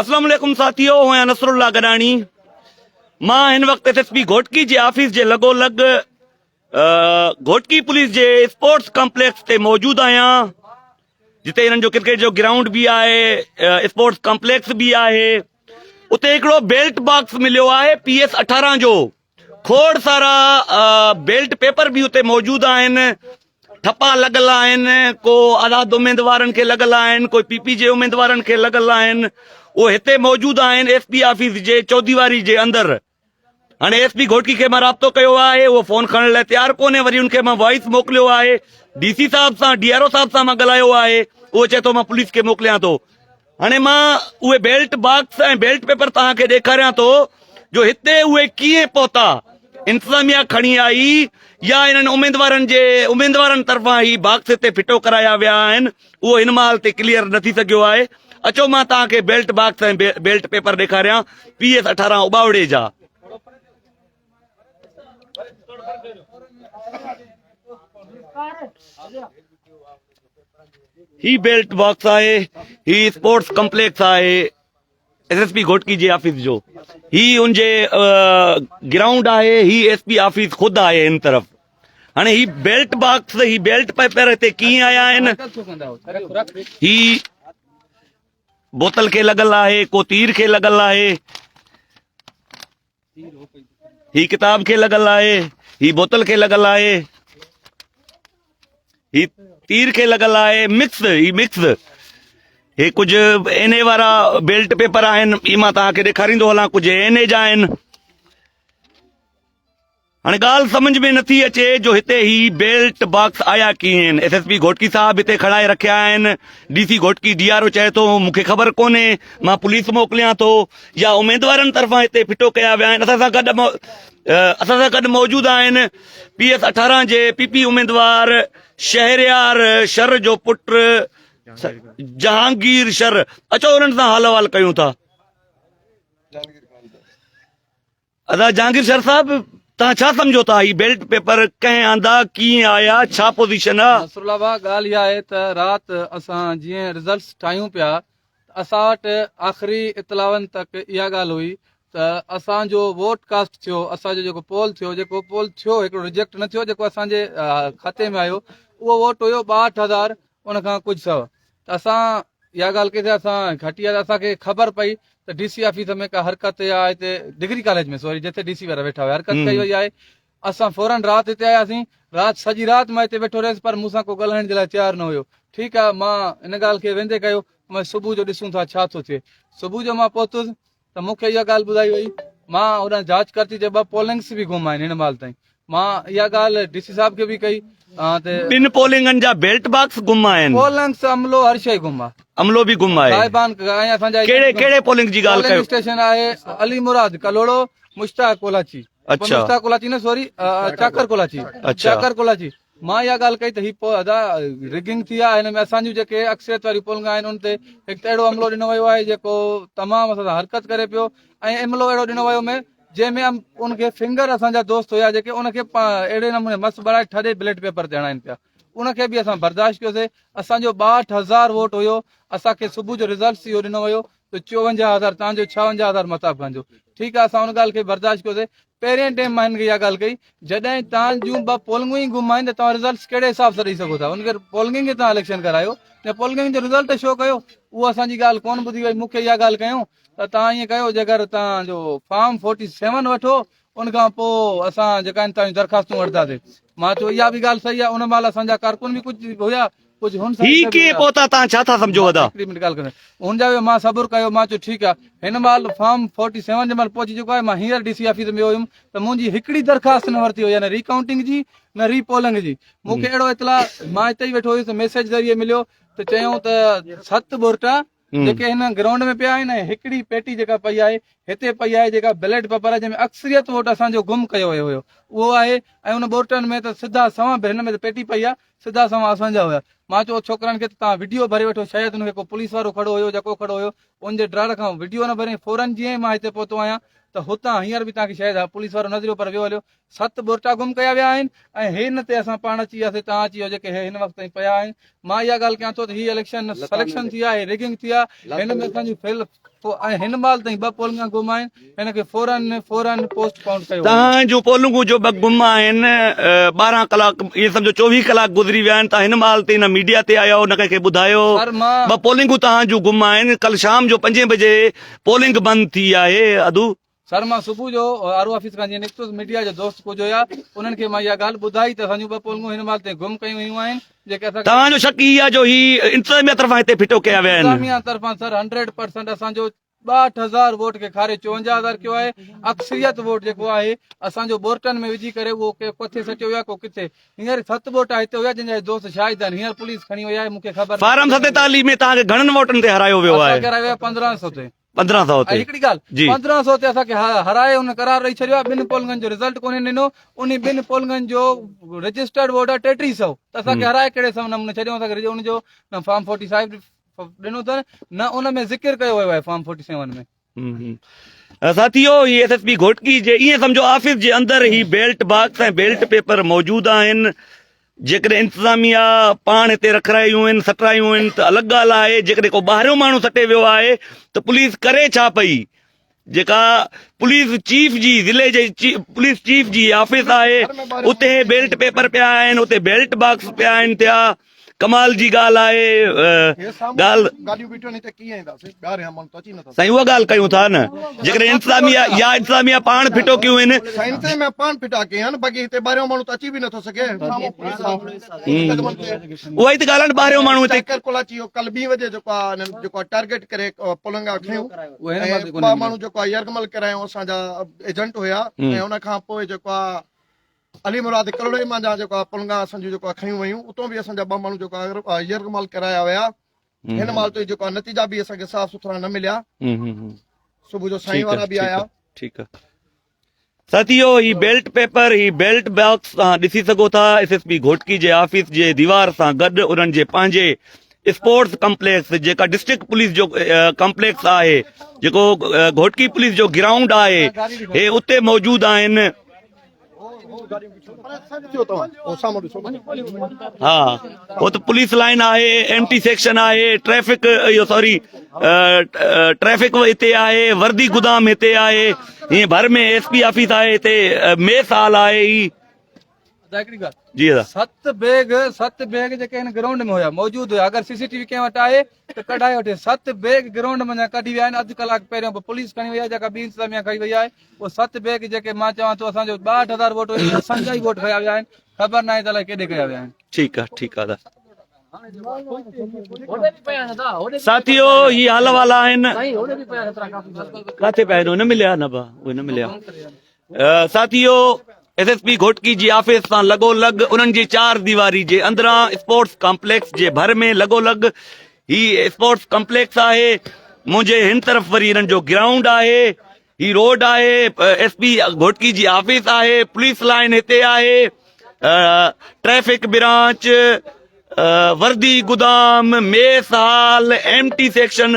اسلام عليڪم ساٿيو آهيان نصر الله گڏاڻي مان هن وقت ايس ايس پي گهوٽڪي جي آفيس جي لڳو لڳ گهوٽڪي پوليس جي اسپورٽس ڪمپليڪس تي موجود آهيان جتي انهن جو ڪرڪيٽ جو گرائونڊ به آهي اسپورٽس ڪمپليڪس به آهي اتي هڪڙو بيلٽ باڪس مليو آهي پي ايس 18 جو کوڙ سارا بيلٽ پيپر به اتي موجود آهن ٺپا لڳل آهن ڪو آزاد اميدوارن کي لڳل آهن ڪو پي پي جي اميدوارن کي لڳل آهن اهي هتي موجود آهن ايس پي آفيس جي چوديواري جي اندر هاڻي ايس پي گهوٽڪي کي مان رابطو ڪيو آهي اهو فون کڻڻ لاء تيار ڪونهي وري ان کي مان وائس موڪليو آهي ڊي سي صاحب سان ڊي آر او صاحب سان مان ڳالهايو آهي اهو چئي ٿو مان پوليس کي موڪليان ٿو هاڻي مان اهي بيلٽ باڪس ۽ بيلٽ پيپر توهان کي ڏيکاريان ٿو جو هتي اهي ڪيئن پهتا، انتظاميا کڻي آئي يا انهن اميدوارن جي اميدوارن طرفان هي باڪس هتي ڦٽو ڪرايا ويا آهن اهو هن مهل تي ڪليئر نه ٿي سگهيو آهي. اچو مان توهان کي بيلٽ باڪس ۽ بيلٽ پيپر ڏيکاريان پي ايس 18 اٻاوڙي جا. هي بيلٽ باڪس آهي هي اسپورٽس ڪمپليڪس آهي ايس ايس پي گهوٽڪي جي آفيس جو هي ان جي گرائونڊ آهي هي ايس پي آفيس خود آهي هن طرف هاڻي هي بيلٽ باڪس هي بيلٽ پيپر هتي ڪيئن آيا آهن هي بوتل کي لڳل آهي ڪو تير کي لڳل آهي هي ڪتاب کي لڳل آهي هي بوتل کي لڳل آهي هي تير کي لڳل آهي مڪس هي مڪس هي ڪجهه اين اي وارا بيلٽ پيپر آهن هي مان توهان کي ڏيکاريندو هلان ڪجهه اين اي جا آهن هاڻي ڳالهه سمجهه ۾ نٿي اچي جو هتي هي بيلٽ باڪس آيا ڪيئن؟ ايس ايس پي گهوٽڪي صاحب هتي کڻائي رکيا آهن، D C Ghotki D R O چئي ٿو مون کي خبر ڪونهي مان پوليس موڪليان ٿو يا اميدوارن طرفان هتي ڦٽو ڪيا ويا آهن اسان سان گڏ اسان سان گڏ موجود آهن پي ايس 18 جي پي پي اميدوار شهريار شر جو پٽ جهانگير شر اچو انهن سان حال احوال ڪيون ٿا. ادا جهانگير شر صاحب توهان ڇا سمجهو ٿا هي بيلٽ پيپر ڪنهن آندا ڪيئن آيا ڇا پوزيشن آ. نصر الله ڀاء ڳالهه اها آهي ته رات اسان جيئن رزلٽس ٺاهيون پيا ته اسان وٽ آخري اطلاعن تڪ اها ڳالهه هئي ته اسان جو ووٽ ڪاسٽ ٿيو اسان جو جيڪو پول ٿيو جيڪو پول ٿيو هڪڙو رجيڪٽ نه ٿيو جيڪو اسان جي کاتي ۾ آيو اهو ووٽ هيو 62000 ان کان ڪجهه سو ته اسان اها ڳالهه ڪئي ته اسان گهٽي آيا ته اسان کي خبر پئي ته ڊي سي آفيس ۾ ڪا حرڪت يا هتي ڊگري ڪاليج ۾ سوري جتي ڊي سي وارا ويٺا هيا حرڪت ڪئي وئي آهي اسان فورن رات هتي آياسين رات سڄي رات مان هتي ويٺو رهيس پر مون سان ڪو ڳالهائڻ جي لاء تيار نه هيو ٺيڪ آهي مان ان ڳالهه کي ويندي ڪيو مان صبح جو ڏسون ٿا ڇا ٿو ٿئي صبح جو مان پهتس ته مون کي اها ڳالهه ٻڌائي وئي مان هوڏانهن جاچ ڪرتي ته ٻه پولنگس به گم آهن هن مهل تائين مان اها ڳالهه ڊي سي صاحب کي به ڪئي ته ٻن پولنگن جا بيلٽ باڪس گم آهن. پولنگس عملو هر شيء گم آهي. عملو به گم آهي. صاحبان ۽ اسان جا ڪهڙي ڪهڙي پولنگ جي ڳالهه ڪيو. پولنگ اسٽيشن آهي علي مراد ڪلهوڙو مشتاق ڪولاچي. اڇا. مشتاق ڪولاچي نه سوري چاڪر ڪولاچي. اڇا. چاڪر ڪولاچي. مان اها ڳالهه ڪئي ته هي پوء ادا رگنگ ٿي آهي هن ۾ اسان جون جيڪي اڪثريت واريون پولنگ آهن ان تي هڪ ته اهڙو عملو ڏنو ويو آهي جيڪو تمام اسان سان حرڪت ڪري پيو ۽ عملو اهڙو ڏنو ويو ۾ جنهن ۾ ان کي فنگر اسان جا دوست هيا جيڪي ان کي اهڙي نموني مس بڻائي ٺڏي بليٽ پيپر تي هڻائين پيا ان کي به اسان برداشت ڪيوسي اسان جو 62000 ووٽ هيو اسان کي صبح جو رزلٽس اهو ڏنو ويو ته 54 هزار تان جو 56 هزار مهتاب خان جو ٺيڪ آهي اسان ان ڳالهه کي برداشت ڪيوسي پهرين ٽيم مان هن کي اها ڳالهه ڪئي جڏهن تان جون ٻه پولنگون ئي گم آهن ته توهان رزلٽس ڪهڙي حساب سان ڏئي سگهو ٿا ان کي پولنگنگ کي توهان اليڪشن ڪرايو يا پولنگنگ جو رزلٽ شو ڪيو اهو اسان جي ڳالهه ڪونه ٻڌي وئي مون کي اها ڳالهه ڪيون ته توهان ائين ڪيو جيڪر توهان جو فارم 47 وٺو ان کان پوء اسان جيڪا آهن توهان جون درخواستون وٺنداسين. مان چيو اها به ڳالهه صحيح آهي. ان مهل اسان جا ڪارڪن به ڪجهه هيا، ڪجهه هن هي سائيڊ جا به ڪيئن هيا. پهتا توهان ڇا ٿا سمجهو ادا؟ هڪڙي منٽ ڳالهه ڪرڻ هن جا به مان صبر ڪيو مان چيو ٺيڪ آهي. هن مهل فارم فورٽي سيون جي مهل پهچي چڪو آهي. مان هينئر ڊي سي آفيس ۾ ويو هيم ته منهنجي هڪڙي درخواست نه ورتي وئي آهي نه ري ڪائونٽنگ جي نه ري پولنگ جي. مون کي اهڙو اطلاع مان اتي ئي ويٺو هيس ميسيج ذريعي مليو ته چيائون ته ست ٻورٽا جيڪي هن گرائونڊ ۾ پيا آهن ۽ هڪڙي پيٽي جيڪا پئي آهي هتي پئي آهي جيڪا بيلٽ پيپر آهي جنهن ۾ اڪثريت ووٽ اسان جو گم ڪيو ويو هيو اهو آهي ۽ ان ٻورٽن ۾ ته سڌا سنوان به هن ۾ ته پيٽي پئي آهي سڌا سنوان اسان جا هيا مان چيو ڇوڪرن کي ته توهان وڊيو ڀري وٺو شايد ان کي ڪو پوليس وارو کڙو هيو يا ڪو کڙو هيو ان جي ڊر کان وڊيو نه ڀري فورن جيئن ئي مان هتي پهتو آهيان ته هتان هينئر به توهان کي شايد پوليس وارو نظريو پر ويو هليو ست ٻورٽا گم ڪيا ويا آهن ۽ هن تي اسان پاڻ اچي وياسي توهان اچي ويو جيڪي هن وقت تائين پيا آهن مان اها ڳالهه ڪيان ٿو ته هي اليڪشن سليڪشن ٿي آهي ريگنگ ٿي آهي هن ۾ اسان جي فيل ۽ هن مهل تائين ٻه پولنگان گم آهن هن کي فورن فورن پوسٽ پائونڊ ڪيو وڃي. توهان جون پولنگون جو ٻه گم آهن 12 ڪلاڪ ائين سمجهو 24 ڪلاڪ گذري ويا آهن توهان هن مهل تائين نه ميڊيا تي آيا آهيو نه ڪنهن کي ٻڌايو سر مان ٻه پولنگون توهان جون گم آهن ڪل شام جو پنجين بجي پولنگ بند ٿي آهي ادو. سر مان صبح جو آر او آفيس کان جيئن نڪتس ميڊيا جو دوست ڪجهه هيا انهن کي مان اها ڳالهه ٻڌائي ته اسان جون ٻه پولنگون هن مهل تائين گم ڪيون ويون آهن جيڪي اسان کي توهان جو شڪ هي آهي جو هي انتظاميا طرفان هتي ڦٽو ڪيا ويا آهن. انتظاميا طرفان سر هنڊريڊ پرسنٽ اسان جو 62 هزار ووٽ کي کاري 54 هزار ڪيو آهي اڪثريت ووٽ جيڪو آهي اسان جو بورٽن ۾ وجهي ڪري اهو ڪي ڪٿي سٽيو ويو آهي ڪو ڪٿي هينئر ست بوٽا هتي هيا جن جا دوست شاهد آهن هينئر پوليس کڻي وئي آهي مون کي خبر فارم 47 ۾ توهان کي گهڻن ووٽن تي هارايو ويو آهي؟ اسان کي هارايو ويو آهي 1500 تي. 1500 تي ۽ هڪڙي ڳالهه جي 1500 تي اسان کي هرائي ان قرار ڏئي ڇڏيو آهي ٻن پولنگن جو رزلٽ ڪونهي ڏنو انهي ٻن پولنگن جو رجسٽرڊ ووٽ آهي 3300 ته اسان کي هرائي ڪهڙي سم نموني ڇڏيو اسان کي ان جو نه فارم 45 ڏنو اٿن نه ان ۾ ذڪر ڪيو ويو آهي فارم 47 ۾. ساٿيو هي ايس ايس پي گهوٽڪي جي ائين سمجهو آفيس جي اندر هي بيلٽ باڪس ۽ بيلٽ پيپر موجود آهن جيڪڏهن انتظاميا پاڻ هتي رکرايون آهن سٽرايون آهن ته الڳ ڳالهه آهي جيڪڏهن ڪو ٻاهريون ماڻهو سٽي ويو آهي ته پوليس ڪري ڇا پئي جيڪا پوليس چيف جي ضلعي جي پوليس چيف جي آفيس آهي اتي بيلٽ پيپر پيا آهن اتي بيلٽ باڪس پيا آهن ٿيا ڪمال جي ڳالهه آهي ڳالهه گاڏيون بيٺيون هتي ڪيئن اينداسين ٻاهريان ماڻهو ته اچي نٿا سائين اها ڳالهه ڪيون ٿا نه جيڪڏهن انتظاميا يا انتظاميا پاڻ ڦٽو ڪيون آهن سائين انتظاميا پاڻ ڦٽا ڪيا آهن باقي هتي ٻاهريون ماڻهو ته اچي به نٿو سگهي سامهون پوليس آهي قدمن تي اها ئي ته ڳالهه آهي نه ٻاهريون ماڻهو هتي چڪر ڪولاچي اهو ڪل ٻي وجي جيڪو آهي انهن جيڪو آهي ٽارگيٽ ڪري پولنگا کنيون ۽ ٻه ماڻهو جيڪو آهي يرغمل ڪرايون اسان جا ايجنٽ هيا ۽ ان کان پوء جيڪو آهي علي مراد ڪلهوڙي مان جا جيڪو آهي پلنگا اسان جون جيڪو آهي کنيون ويون اتو به اسان جا ٻه ماڻهو جيڪو آهي يرغمال ڪرايا ويا هن مهل تائين جيڪو آهي نتيجا به اسان کي صاف سٿرا نه مليا صبح جو سائين وارا به آيا ٺيڪ آهي ساٿيو هي بيلٽ پيپر هي بيلٽ باڪس توهان ڏسي سگهو ٿا ايس ايس پي گهوٽڪي جي آفيس جي ديوار سان گڏ انهن جي پنهنجي اسپورٽس ڪمپليڪس جيڪا ڊسٽرڪٽ پوليس جو ڪمپليڪس آهي جيڪو گهوٽڪي پوليس جو گرائونڊ آهي هي اتي موجود آهن ها هو ته پوليس لائن آهي ايم ٽي سيڪشن آهي ٽريفڪ اهو سوري ٽريفڪ هتي آهي وردي گدام هتي آهي هي ڀر ۾ ايس پي آفيس آهي هتي ميس هال آهي هي جي ادا ست بيگ ست بيگ جيڪي هن گرائونڊ ۾ هيا موجود هيا اگر سي سي ٽي وي ڪنهن وٽ آهي ته ڪڍائي وٺي ست بيگ گرائونڊ منجهان ڪڍي ويا آهن اڌ ڪلاڪ پهريون به پوليس کڻي وئي آهي جيڪا ٻي انتظاميا کڻي وئي آهي اهي ست بيگ جيڪي مان چوان ٿو اسان جو 62 هزار ووٽ هيا اسان جا ئي ووٽ کنيا ويا آهن خبر ناهي ته الائي ڪيڏي ڪيا ويا آهن. ٺيڪ آ ٺيڪ آ ادا. ساٿيو هي حال والا آهن ڪاٿي پيا آهن نه مليا نه با اهي نه مليا ساٿيو ايس ايس پي گهوٽڪي جي آفيس سان لڳو لڳ انهن جي چار ديواري جي اندران اسپورٽس ڪامپليڪس جي ڀر ۾ لڳو لڳ هي اسپورٽس ڪامپليڪس آهي منهنجي هن طرف وري انهن جو گرائونڊ آهي هي روڊ آهي ايس پي گهوٽڪي جي آفيس آهي پوليس لائن هتي آهي ٽريفڪ برانچ وردي گدام mess hall M T section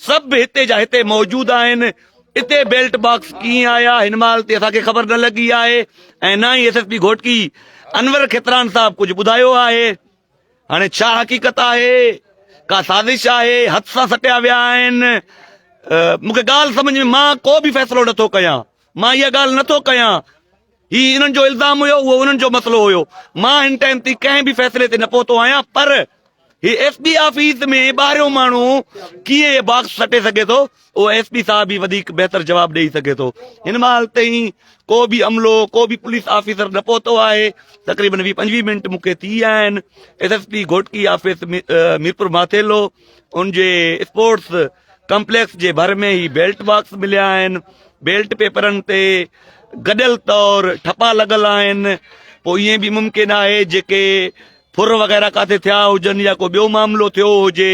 سڀ هتي جا هتي موجود آهن اتي بيلٽ باڪس ڪيئن آيا هن مهل تي اسان کي خبر نه لڳي آهي ۽ نه ئي S S P Ghotki Anwar Khetran صاحب ڪجهه ٻڌايو آهي هاڻي ڇا حقيقت آهي ڪا سازش آهي هٿ سان سٽيا ويا آهن مونکي ڳالهه سمجھ ۾ مان ڪو به فيصلو نٿو ڪيان مان اها ڳالهه نٿو ڪيان هي انهن جو الزام هيو اهو انهن جو مسئلو هيو مان هن ٽائيم تي ڪنهن به فيصلي تي نه پهتو آهيان پر هي ايس پي آفيس ۾ ٻاهريون ماڻهو ڪيئن هي باڪس سٽي سگهي ٿو اهو ايس پي صاحب ئي وڌيڪ بهتر جواب ڏئي سگهي ٿو هن مهل تائين ڪو به عملو ڪو به پوليس آفيسر نه پهتو آهي تقريبن 20 25 منٽ مون کي ٿي ويا آهن S S P Ghotki office Mirpur Mathelo ان جي اسپورٽس ڪمپليڪس جي ڀر ۾ هي بيلٽ باڪس مليا آهن بيلٽ پيپرن تي گڏيل طور ٺپا لڳل آهن پوء ائين به ممڪن آهي جيڪي ڦر وغيره ڪاٿي ٿيا هجن يا ڪو ٻيو معاملو ٿيو هجي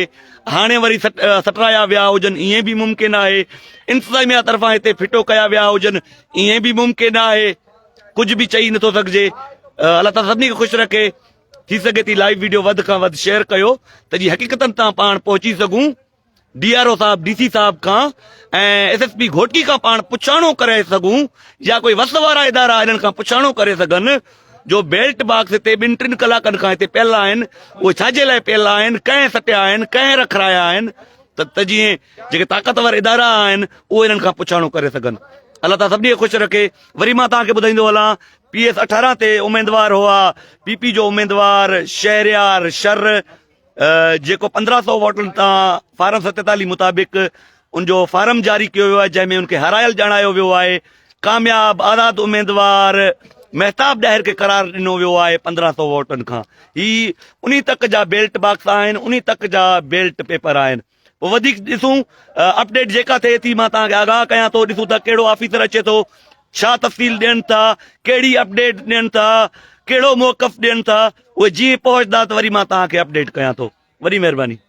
هاڻي وري سٽرايا ويا هجن ائين به ممڪن آهي انتظاميا طرفان هتي ڦٽو ڪيا ويا هجن ائين به ممڪن آهي ڪجهه به چئي نٿو سگهجي الله تعالي سڀني کي خوش رکي ٿي سگهي ٿي لائيو ويڊيو وڌ کان وڌ شيئر ڪيو ته جي حقيقتن تان پاڻ پهچي سگهون. ڊي آر او صاحب ڊي سي صاحب کان ۽ ايس ايس پي گهوٽڪي کان پاڻ پڇاڻو ڪري سگهون يا ڪوئي وس وارا ادارا انهن کان پڇاڻو ڪري سگهن جو بيلٽ باڪس هتي ٻن ٽن ڪلاڪن کان هتي پيل آهن اهي ڇا جي لاء پيل آهن ڪنهن سٽيا آهن ڪنهن رکرايا آهن ته ته جيئن جيڪي طاقتور ادارا آهن اهي انهن کان پڇاڻو ڪري سگهن الله تعالي سڀني کي خوش رکي وري مان توهان کي ٻڌائيندو هلان پي ايس 18 تي اميدوار هئا پي پي جو اميدوار شهريار شر جيڪو 1500 ووٽن تان فارم 47 مطابق ان جو فارم جاري ڪيو ويو آهي جنهن ۾ ان کي هارايل ڄاڻايو ويو آهي ڪامياب آزاد اميدوار مهتاب ڏاهر کي قرار ڏنو ويو آهي 1500 ووٽن کان هي انهي تڪ جا بيلٽ باڪس آهن انهي تڪ جا بيلٽ پيپر آهن پوء وڌيڪ ڏسون اپڊيٽ جيڪا ٿئي ٿي مان توهان کي آگاهه ڪيان ٿو ڏسون ته ڪهڙو آفيسر اچي ٿو ڇا تفصيل ڏين ٿا ڪهڙي اپڊيٽ ڏين ٿا ڪهڙو موقف ڏين ٿا اهي جيئن پهچندا ته وري مان توهان کي اپڊيٽ ڪيان ٿو وڏي مهرباني.